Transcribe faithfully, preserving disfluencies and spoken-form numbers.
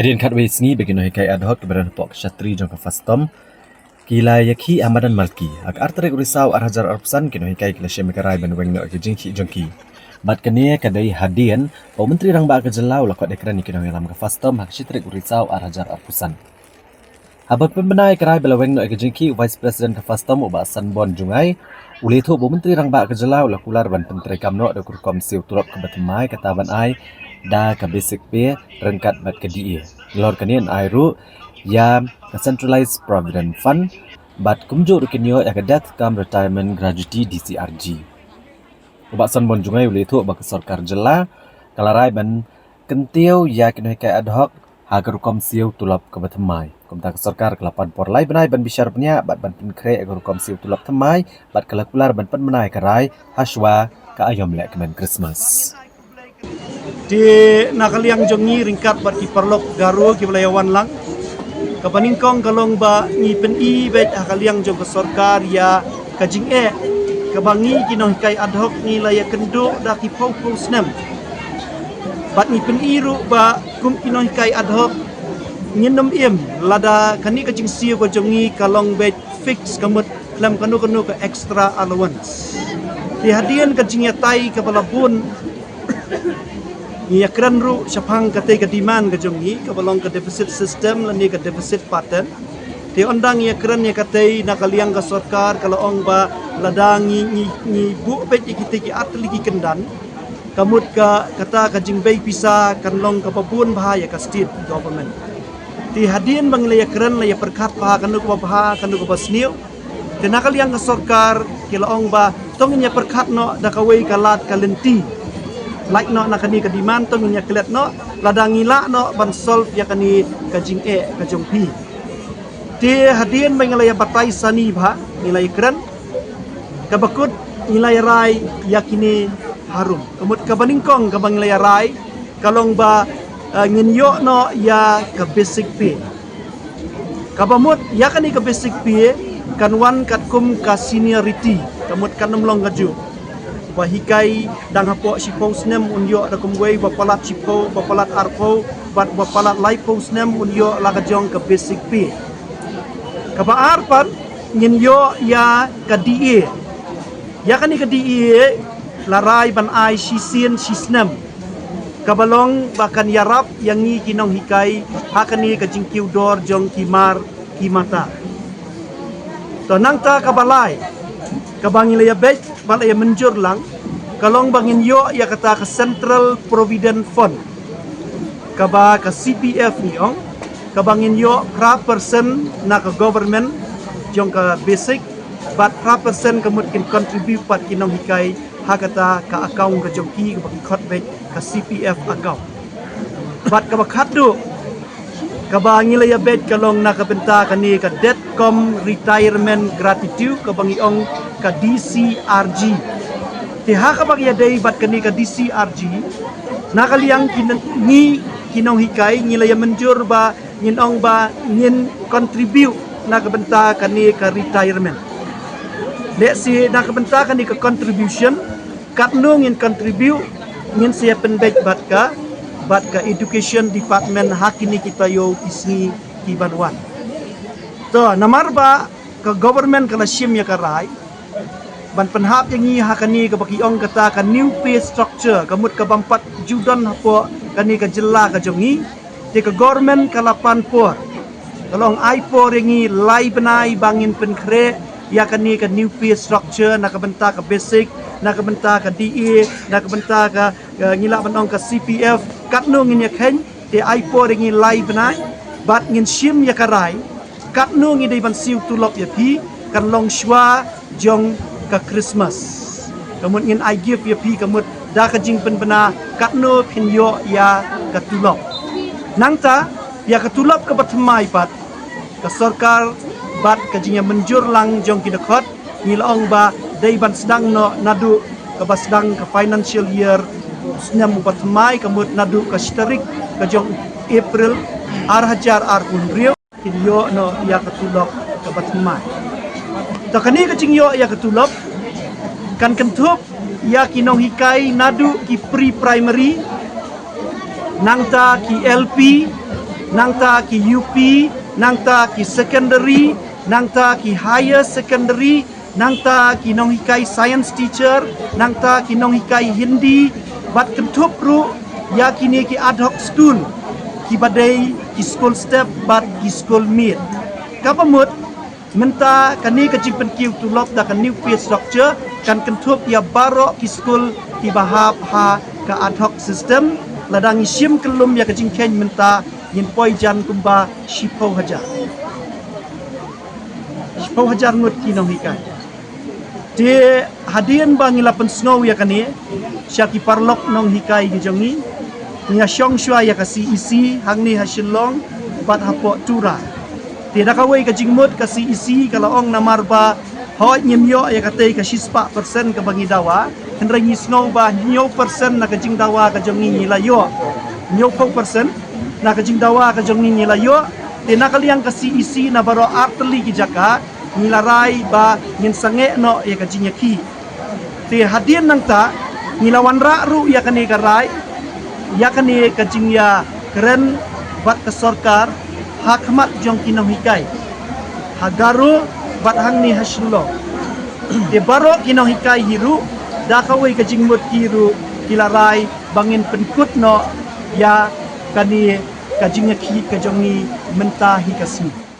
Hadien khatwei sngi ba ki nonghikai ad hoc kiba don hapoh ka shatri jong ka FASTOM ki la ïakhih ha madan Malki. Ha ka ar tarik u Risaw ar hajar arphew san ki nonghikai ki la shim ïa ka rai ban weng noh ïa ka jingkhih jong ki. Bad kane ka dei hadien ba u Myntri Rangbah ka jylla u la khot ïakren ïa ki nongïalam ka FASTOM ha ka shi tarik u Risaw ar hajar arphew san. Haba pynbna ïa ka rai ba la weng noh ïa ka jingkhih, u Vice President ka FASTOM u Bah Sanborn Jngai u la ïathuh ba u Myntri Rangbah ka jylla u la kular ban pyntreikam noh da ka rukom siew tulop kaba thymmai, kata ban ai da ka basic pay ryngkat bad ka D A. Nalor kane yn ai ruh ïa ka Centralized Provident Fund bad kumjuh ruh kin ïoh ïa ka Death cum Retirement Gratuity, D C R G. U Bah Sanborn Jngai u la ïathuh ba ka sorkar jylla ka la rai ban kyntiew ïa ki nonghikai ad hoc ha ka rukom siew tulop kaba thymmai. Kumta ka sorkar ka la pan por lai bnai ban bishar bniah bad ban pynkhreh ïa ka rukom siew tulop thymmai bad ka la kular ban pynbna ïa ka rai hashwa ka aïom lehkmen Christmas. Te na ka liang jong ngi ryngkat bad ki paralok Garo kiba la ïawan lang, kaba nyngkong ka long ba ngi pyni beit ha ka liang jong ka sorkar ïa ka jingeh kaba ngi ki nonghikai ad hoc ngi la ïakynduh da ki phew phew snem. Bad ngi pyni ruh ba kum ki nonghikai ad hoc ngin nym im lada kane ka jingsiew ka jong ngi ka long beit fix, ka mut khlem kano kano ka extra allowance. Te hadien ka jingïatai kaba la bun, ngi ïakren ruh shaphang katei ka demand ka jong ngi kaba long ka deficit system lane ka deficit pattern. Te ynda ngi ïakren ïa katei, na ka liang ka sorkar ka la ong ba lada ngi, ngi, ngi buh beit ïa kitei ki artylli ki kyndan, ka mut ka, kata ka jingbei pisa kan long kaba bun bha ïa ka state government. Te hadien ba ngi la ïakren, la ïapyrkhat bha kano kaba bha, kano kaba sniew. Te na ka liang ka sorkar ki la ong ba to ngin ïapyrkhat noh da kawei ka lad ka lynti. Lait noh na kane ka demand, to ngin ïaklet noh lada ngi lah noh ban solve ïa kane ka jingeh ka jong phi. Te hadien ba ngi la ïabatai sani bha, ngi la ïakren, kaba kut ngi la ïarai ïa kine harum. Ka mut kaba nyngkong kaba ngi la ïarai ka long ba, eh, ngin ïoh noh ïa ka basic pay. Kaba mut ïa kane ka basic pay kan wan katkum ka seniority, ka mut kan ym long kajuh. Uba hikai dang hapoh shiphew snem un ïoh da kumwei, uba palat shiphew, uba palat arphew, bad uba palat laiphew snem un ïoh la ka jong ka basic pay. Kaba ar pat ngin ïoh ïa ka D A. Ïa kane ka D A la rai ban ai shisien shisnem, kaba long ba kan ïarap ïa ngi ki nonghikai ha kane ka jingkiew dor jong ki mar ki mata. To nangta kaba lai kaba ngi la ïabeit bad la ïamynjur lang ka long ba ngin ïoh ïa kata ka Central Provident Fund, kaba ka C P F ngi ong, kaba ngin ïoh phra percent na ka government jong ka basic, bad phra percent ka mut kin contribute pat ki nonghikai ha kata ka account ka jong ki kaba ki khot beit ka C P F account. Bad kaba khatduh kaba ngi la ïabeit ka long na ka bynta kane ka Death cum Retirement Gratuity, kaba ngi ong ka D C R G. Te ha kaba ngi ïadei bad kane ka D C R G, na ka liang ki n-, ngi ki nonghikai ngi la ïamynjur ba ngin ong ba ngin contribute na ka bynta kane ka retirement. Let's say na ka bynta kane ka contribution, katno ngin contribute, ngin sa ïa pynbeit bad ka, bad ka education department ha kine ki taïew ki sngi ki ban wan. To namar ba ka government ka la shim ïa ka rai ban pynhap ïa ngi ha kane kaba ki ong kata ka new pay structure, ka mut ka bym pat ju don hapoh kane ka jylla ka jong ngi. Te ka government ka la pan por, ka long ai por ïa ngi lai bnai ba ngin pynkhreh ïa kane ka new pay structure, na ka bynta ka basic, na ka bynta ka D A, na ka bynta ka, eh, ngi lah ban ong ka C P F, katno ngin ïa kheiñ. Te ai por ïa ngi lai bnai bad ngin shim ïa ka rai katno ngi dei ban siew tulop ïa phi, kan long shuwa jong ka Christmas. Ka mut ngin ai gift ïa phi, ka mut da ka jingpynbna katno phin ïoh ïa ka tulop. Nangta ïa ka tulop kaba thymmai pat, ka sorkar bad ka jingïamynjur lang jong ki dkhot, ngi la ong ba dei ban sdang noh naduh kaba sdang ka financial year snem uba thymmai, ka mut naduh ka shi tarik ka jong April ar hajar arphew hynriew, kin ïoh noh ïa ka tulop kaba thymmai. To kane ka jingïoh ïa ka tulop kan kynthup ïa ki nonghikai naduh ki pre-primary, nangta ki L P, nangta ki U P, nangta ki secondary, nangta ki higher secondary, nangta ki nonghikai science teacher, nangta ki nonghikai Hindi, bad kynthup ruh ïa kine ki ad hoc school, kiba dei ki school step bad ki school meet. Kaba mut, mynta kane ka jingpynkiew tulop da ka new pay structure kan kynthup ïa baroh ki school kiba hap ha ka ad hoc system. Lada ngi shim kyllum ïa ka jingkheiñ mynta, ngin poi jan kumba shiphew hajar, shiphew hajar ngut ki nonghikai. Te hadien ba ngi la pynsngew ïa kane sha ki paralok nonghikai ki jong ngi, ngi ïa shong shuwa ïa ka C E C hangne ha Shillong bad hapoh Tura. Te da kawei ka jingmut, ka C E C ka la ong namar ba hooid ngim ïoh ïa katei ka shispah percent kaba ngi dawa, hynrei ngi sngew ba hynñiew percent na ka jingdawa ka jong ngi ngi la ïoh. Hynñiewphew percent na ka jingdawa ka jong ngi ngi la ïoh. Te na ka liang ka C E C, na baroh artylli ki jaka ngi la rai ba ngin sangeh noh ïa ka jingïakhih. Te hadien nangta ngi la wanrah ruh ïa kane ka rai, ïa kane ka jingïakren bad ka sorkar ha khmat jong ki nonghikai ha Garo bad hangne ha Shillong. Te baroh ki nonghikai hi ruh, da kawei ka jingmut ki ruh ki la rai ba ngin pynkut noh ïa kane ka jingïakhih ka jong ngi mynta hi ka sngi.